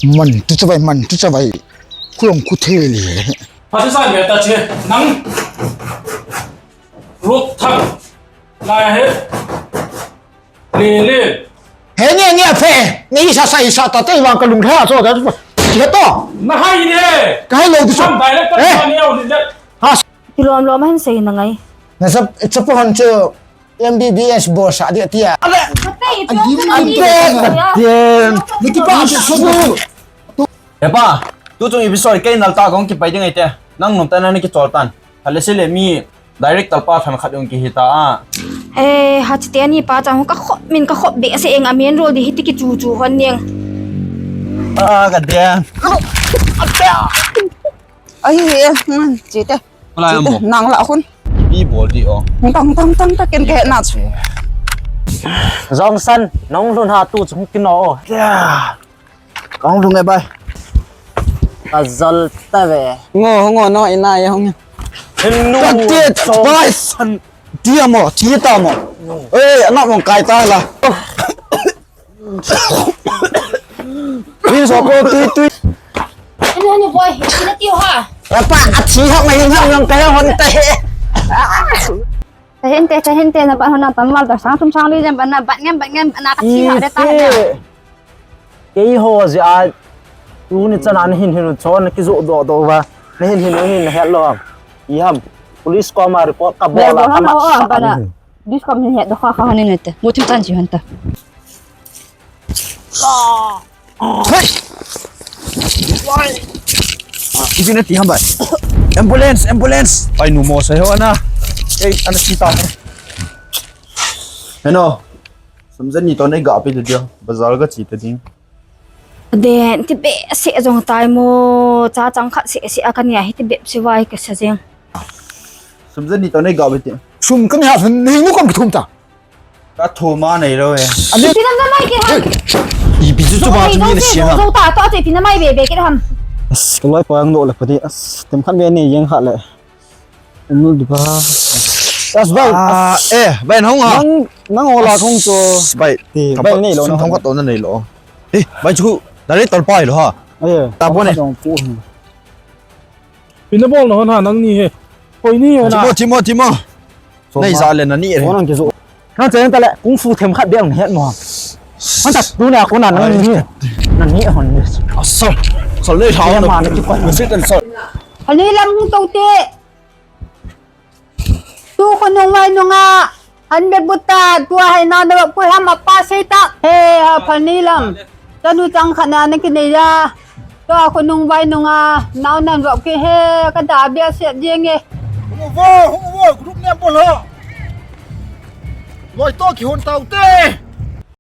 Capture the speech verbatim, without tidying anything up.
Man tu chavai, man tu chavai. Khulong khu thei le. Pha sa me ta che. Nang. Ruk thak. Lai he. Le le. He ne ne phe. Ne isa sa isa ta te vang ka lung tha so ta. Che to. Na hai ne. Ka hai lo tu so. Sam dai le ka ni au ni le. Ha. Kilom lom hin sei na ngai. Na sa, sa pa han chu. M B B S bol sa dia tia. Ale. Ate, ate, ate, ate. Niki pa su. He pa, tu chung episode kei nal ta kong kipai ding ahi te. Nang nom ta na niki chol tan. Hale se le mi director pa than khat ung kihi ta a. Eh, ha chi te ni pa chang ka khop min ka khop be se eng a main role di hiti ki chu chu hon niang. Ah, ka dia. Ai, eh, man, chi te. Wala mo. Nang la khun. Ipi bol di o. Tang tang tang ta ken ke na chu. Jongsan, nong lhun ha tu chung kino o. Kong lhun e bai. Ka jol ta ve. Ngo ngo no ina ye hong. Hello. Ka ti bai san. Ti mo, ti ta mo. Eh, ana mong kai ta la. Tui so ko tui tui. Anu anu boy, ina tiu ha. Apa athi ha mai ha yang kai hon te. Tahinte, tahinte na ba hona pan mal da sang sum sang li jam na ba ngam ba ngam na ka thi ha de ta ha. Kei ho ji a tu ni chana na hin hin chon ki jo do do va. Na hin hin hin na het lo. I ham. Police ko ma report ka bol la ka ma. Discount hin het do kha kha hanin te. Mo thim tan ji han ta. Hei! Ipi na ti ham bai. Ambulance, ambulance. Pai nu mo sai ho ana. Ei, ana si ta. Heno. Sum jani to nei ga pi de dia. Bazar ga chi te ding. Den ti be se jong tai mo, cha chang khat se se a ka nia hi ti be se vai ka sa jeng. Sum jani to nei ga pi ti. Sum ka nia nei nu kam thum ta. Ka thum a nei lo e. Ani ti nam na mai ke ha. Ipi chu chu ba chu ni na sia ha. Zo ta to che ti na mai be be ke ham. As, ka loi pa ang lo le pa di. As, tem khat be nei jeng kha le. Anu di ba. As bai. Ah, eh, bai nang ha. Nang, nang ola kong to. Bai. Ti, bai nei lo, nang thong khat to na nei lo. Eh, bai chu, dari tal pai lo ha. Ai. Ta bo ne. Pi na bol na hon ha nang ni he. Koi ni hon ha. Timo, timo, timo. Nei ja le na ni he. Nang ke jo. Nang chen ta le, kung fu them khat be ang het mo. Han ta, tu ne ko na nang ni. Nang ni hon ni. Asal. Sal nei ha na. Ma ni ki koi. Sit and sal. Ani lam to te. Tu khonung vai nunga, han bek buta, tua hai na na pui ham apa sei ta. He, ha phani lam. Tanu chang khana na kinei ya. Tua khonung vai nunga, nau nan vop ki he, ka da bia se jeng e. Hung vo, hung vo, group ne bol ho. Loi to ki hon tau te.